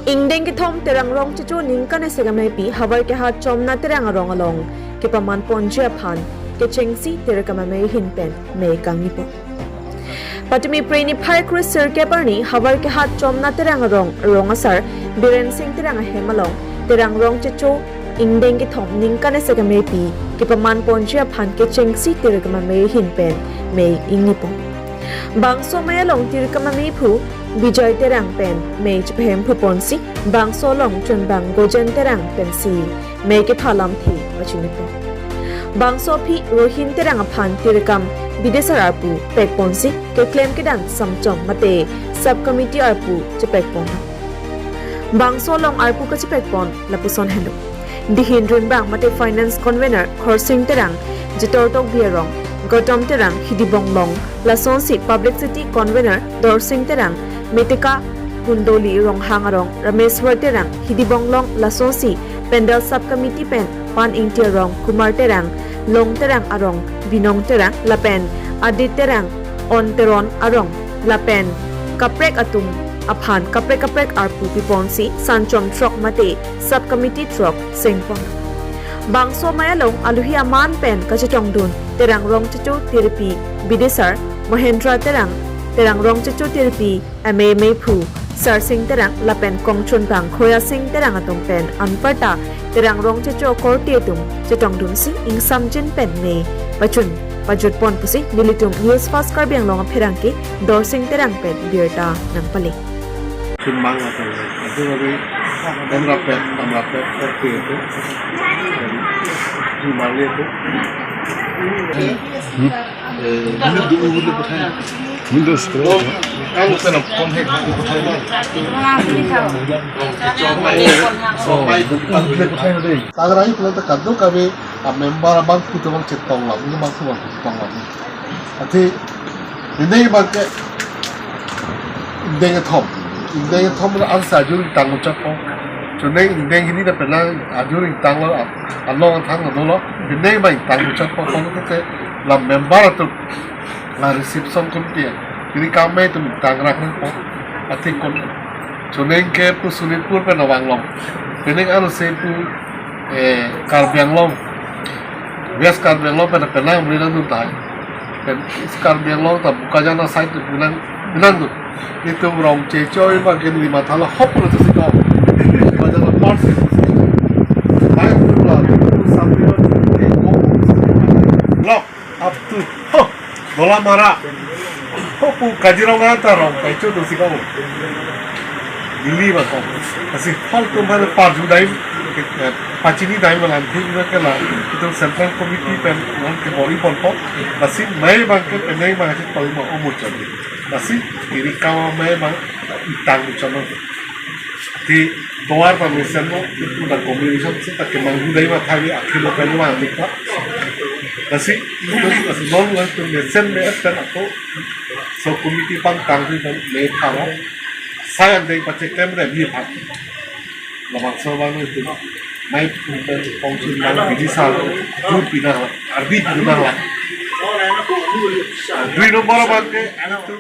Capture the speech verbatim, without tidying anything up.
Ingdeng kethom Terang Rongchecho ningkan isi ameipi Havar Kehat Chomna Terang arong along kepaman ponji aphan kechengsi tirkam amei ahin pen mei kangnipo. Patumi Phre niphai kre sirkep arni Havar Kehat Chomna Terang arong, rong asar Biren Sing Terang ahem along Terang Rongchecho ingdeng kethom ningkan isi ameipi kepaman ponji aphan kechengsi tirkam amei ahin pen mei ingnipo. Bangso amei along tirkam ameiphu Bijay Terang pen mei chepahemphu ponsi bangso along chunbang Gojen Terang pensi mei kepha alamthe pachinipo. Bangso aphi Rohin Terang aphan tirkam bidesar arpu pekponsi keklem kedan samchong mate sub committee arpu chepekpon. Bangso along arpu kachepekpon lapuson henlo. Dihin Rinbang mate Finance Convener Khorsing Terang, Jitor Tokbi arong, Gautam Terang, Hidibonglong, lasonsi Publicity Convener Dorsing Terang, Metika Kundoli Ronghang arong, Rameswar Terang, Hidibonglong, lasonsi Pandal Sub Committee pen Pan Ingti arong, Kumar Terang, Long Terang arong, Binong Terang, lapen Adit Terang, On Teron arong, lapen kaprek atum aphan kaprek kaprek arpu piponsi sanchom throk mate sub committee throk sengpon. Bangso amei along aluhi aman pen kachetongdun Terang Rongchecho tirpi bidesar Mohendra Terang, Terang Rongchecho tirpi amei ameiphu Sarsing Terang lapen kongchunbang Khoya Sing Terang atum pen anparta Terang Rongchecho korte atum chetongdunsi ingsamjin pen mei pachun pajutpon pusi nelitum News Fast Karbi Anglong apherangke Dorsing Terang pen birta nangpale. Chunbang lapen adu rabi damrapet damrapet korte atum chunbang le atum. Windows Pro. Ang pen ang phone hack ko patay na. Ang pen ang phone hack ko patay na dei. Tangrai pulang ta kadokave a member abang putu bang chetong lam, ini bang putu bang chetong lam. Ati, ini bang ke ingdeng kethom. Ingdeng kethom la arsa ajur ingtang muchot ko. Choneng ingdeng hini ta pernah ajur ingtanglo, along thanglo dolo. Ingdeng bang ingtang muchot ko, kono ke la member atum la reception committee. Ini kami atum ingtang rak nangpo. Ati kon. Choneng ke pu Sonitpur pen avanglong. Choneng anu se pu, eh, Karbi Anglong, West Karbi Anglong pen penang muli nangdun tahai. Pen East Karbi Anglong ta Bokajan aside tu penang, penang tu. Itum Rongchecho abang ke neli matha la hop lo tu si ko. Bokajan la part si. Baik tu la, tu sambil lo tu. Block. Up to, ho, Dolamara. Ho, pu Kaziranga ta Rongchecho do si kamo. Delhi ba ko. Lasi hall tum ba parju dai, eh, pachini dai ba lan thik na ke la. Itu Central Committee pen nangkebor-i ponpo. Lasi mei bang ke penang bang si koi ma omo chali. Lasi iri kawa mei bang ingtang chalo. Ti tovar ta mesenlo, itu ta combination si ta kemang judai ma thabi akhilo kali ma adik ta. Lasi, itu lasi non la itu mesen me et pen ako. So committee pangtang si kan me thara. Sai an dei pacheklem re bi pha. Labangso bang itu. Mai pun pen kongchun bang bidesar. Jur pinang la, ardi pinang la. Dui nombor bang ke, itu.